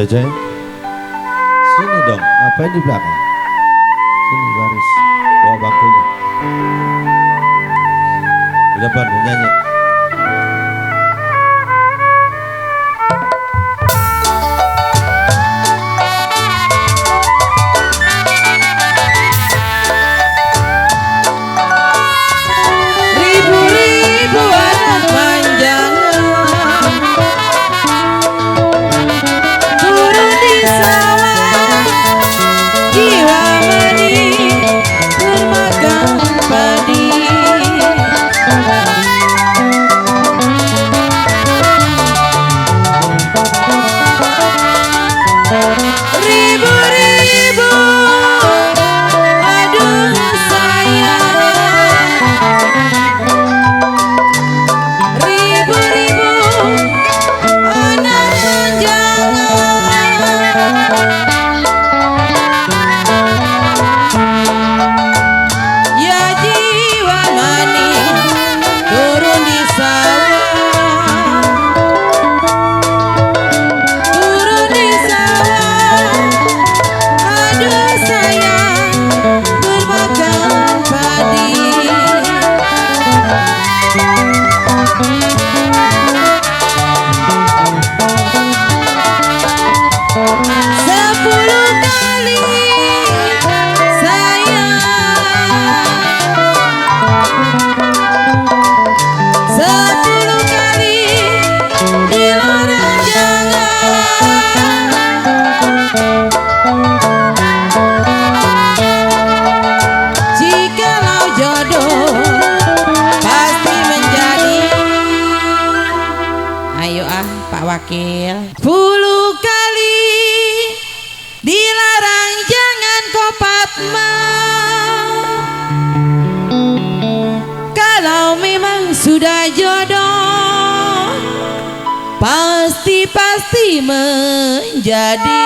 Jajai, sini dong, ngapain di belakang? Sini baris, bawa bangkunya. Di depan menyanyi. Ribu-ribu anak panjang turun di sawah, jiwa mani termakan padi. Ribu-ribu aduh sayang, ribu-ribu anak panjang, ya jiwa mani turun di sawah, turun di sawah, aduh sayang bermakan padi. Sepuluh kali sayang, sepuluh kali dilarang jangan. Jikalau jodoh pasti menjadi. Ayo Pak Wakil. 10 kali dilarang jangan kau Fatma. Kalau memang sudah jodoh pasti menjadi.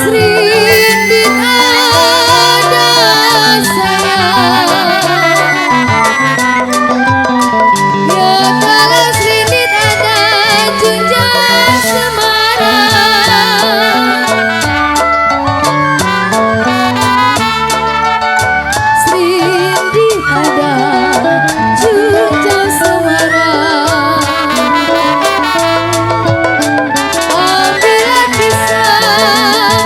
Serindit ada sayang, ya kalau serindit ada junja semarang. Serindit ada junja semarang. Ambillah kisah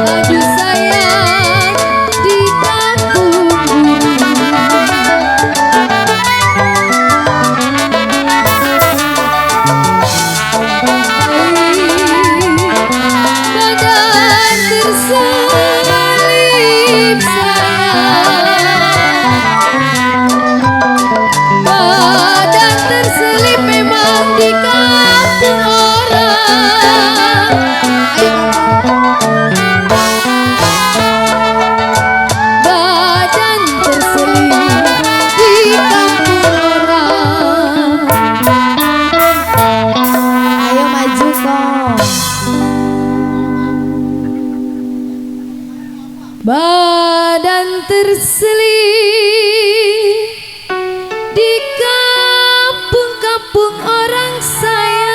aduh sayang di kampung badan terselip sayang, badan terselip memang di kampung orang. Badan terselip di kampung orang. Ayo maju kok. Badan terselip di kampung-kampung orang sayang.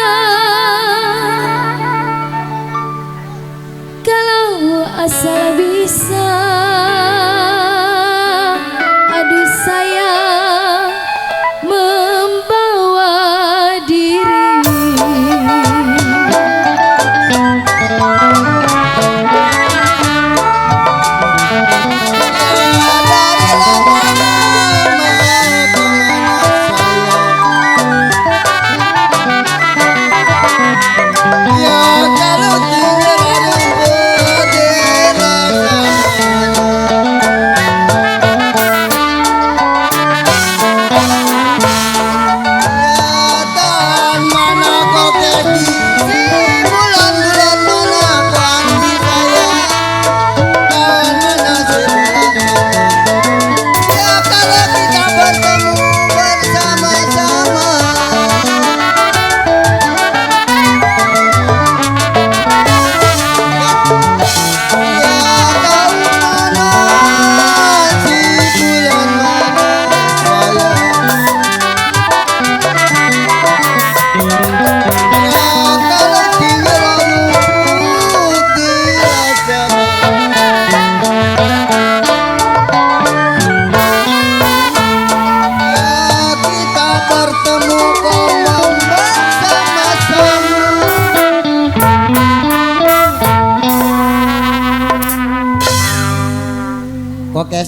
Kalau asal bisa aduh sayang membawa diri.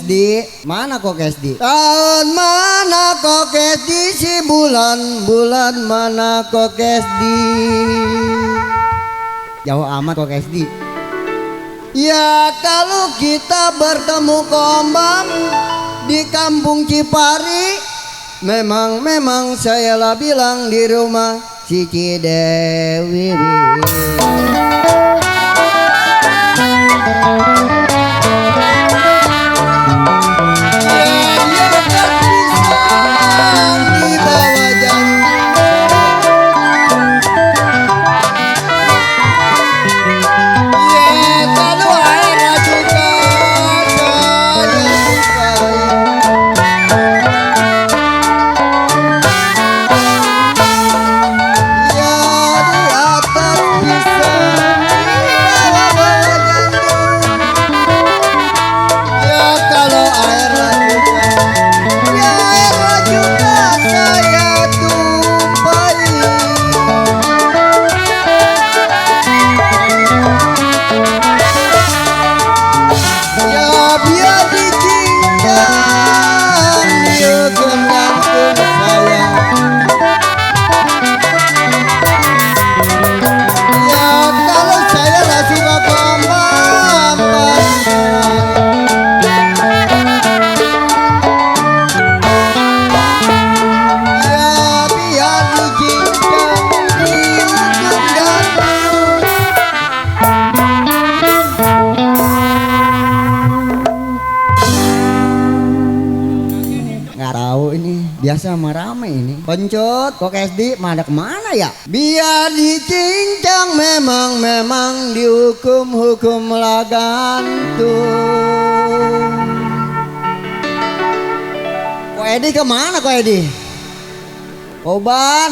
Kesdi? Mana kok Kesdi? Tahun mana kok Kesdi? Si bulan mana kok Kesdi? Jauh amat kok Kesdi. Ya kalau kita bertemu kombam di kampung Cipari, memang saya lah bilang di rumah Cici Dewi. Biasa merame ini. Pencut kok Kesdi mana kemana ya? Biar dicincang memang dihukum lah gantung. Kok Edi kemana kok Edi? Koban.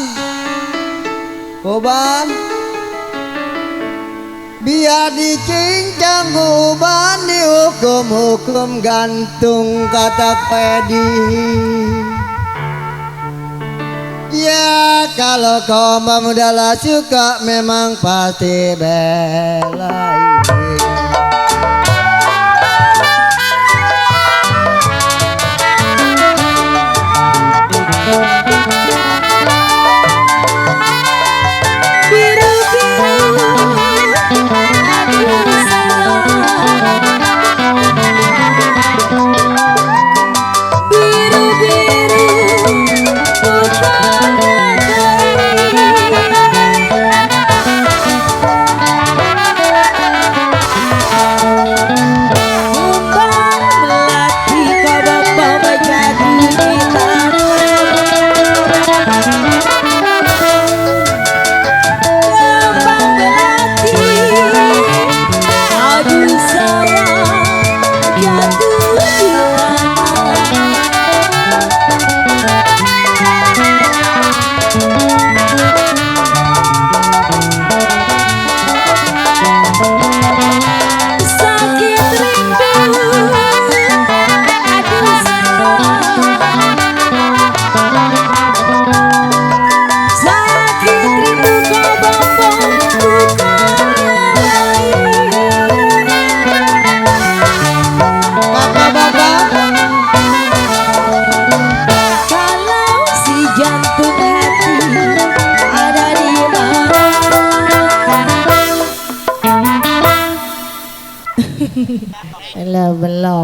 Biar dicincang Koban dihukum gantung kata Edi. Ya kalau kombam udahlah suka memang pasti belain.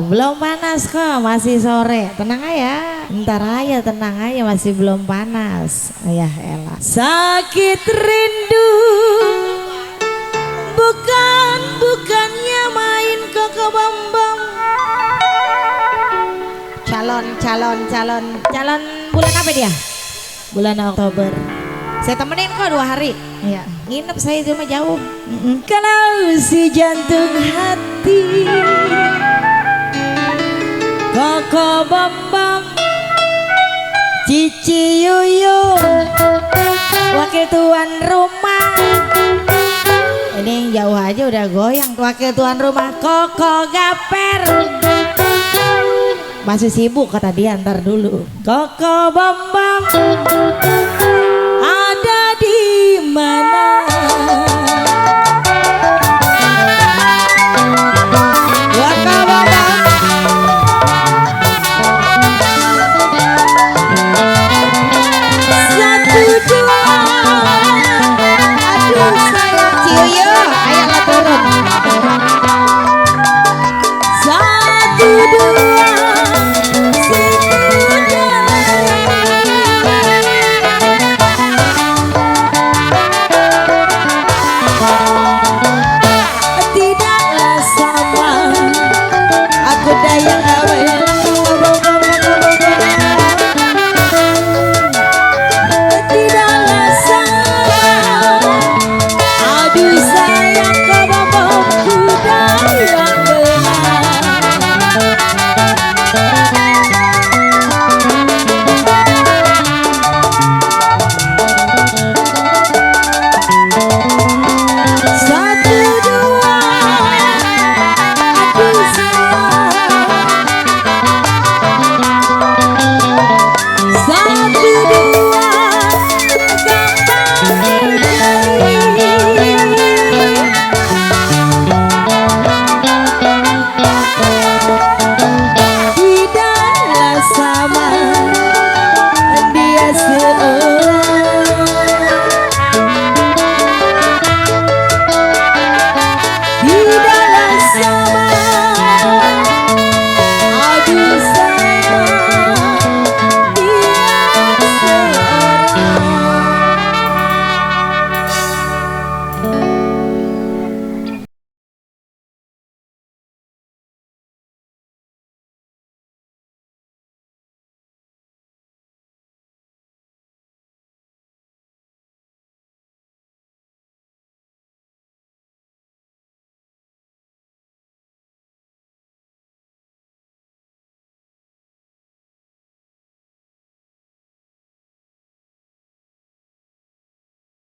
Belum panas kok, masih sore. Tenang aja, ntar aja, tenang aja, masih belum panas. Ya elah. Sakit rindu bukannya main kok ke Bambang. Calon bulan apa dia? Bulan Oktober. Saya temenin kok 2 hari. Ya, nginep saya itu mah jauh. Kalau si jantung hati Koko Bambang, Cici Yuyu, wakil tuan rumah. Ini yang jauh aja udah goyang. Wakil tuan rumah Koko Gaper. Masih sibuk kata dia, ntar dulu. Koko Bambang ada di mana?